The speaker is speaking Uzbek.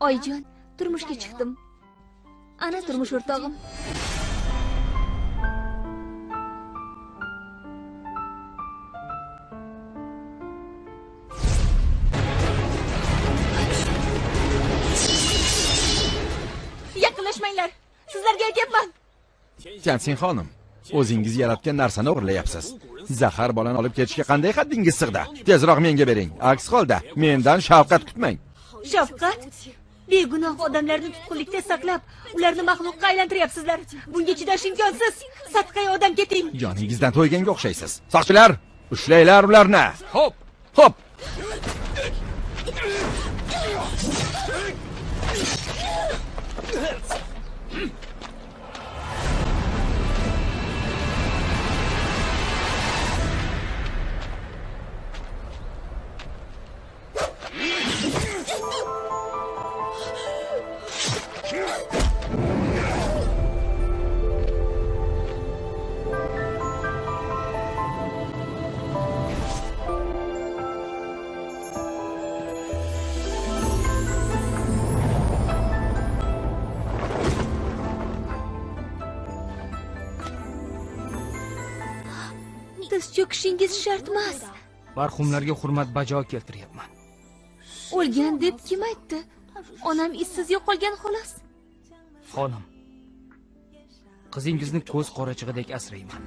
Oyijon, turmushga chiqdim. Ana turmush o'rtog'im. Yaqinlashmanglar. Sizlarga aytyapman. Tiansin xonim, o'zingiz yaratgan narsani o'g'irlayapsiz. Zahar bolani olib ketishga qanday haddingiz sig'di? Tezroq menga bering. Aks holda mendan shafqat kutmang. Shafqat? Begunoh odamlarni tutqunlikda saqlab, ularni maxluqqa aylantiryapsizlar. Bunga chidash imkonsiz. Sadqai odam keting. Joningizdan to'yganga o'xshaysiz. Soqchilar, ushlanglar ularni. Hop, hop. Tiz cho'kishingiz shart emas. Marhumlarga hurmat bajo keltiryapman. O'lgan deb kim aytdi? Onam izsiz yo'qolgan xolos. Xonim, qizingizni ko'z qorachig'idek asrayman.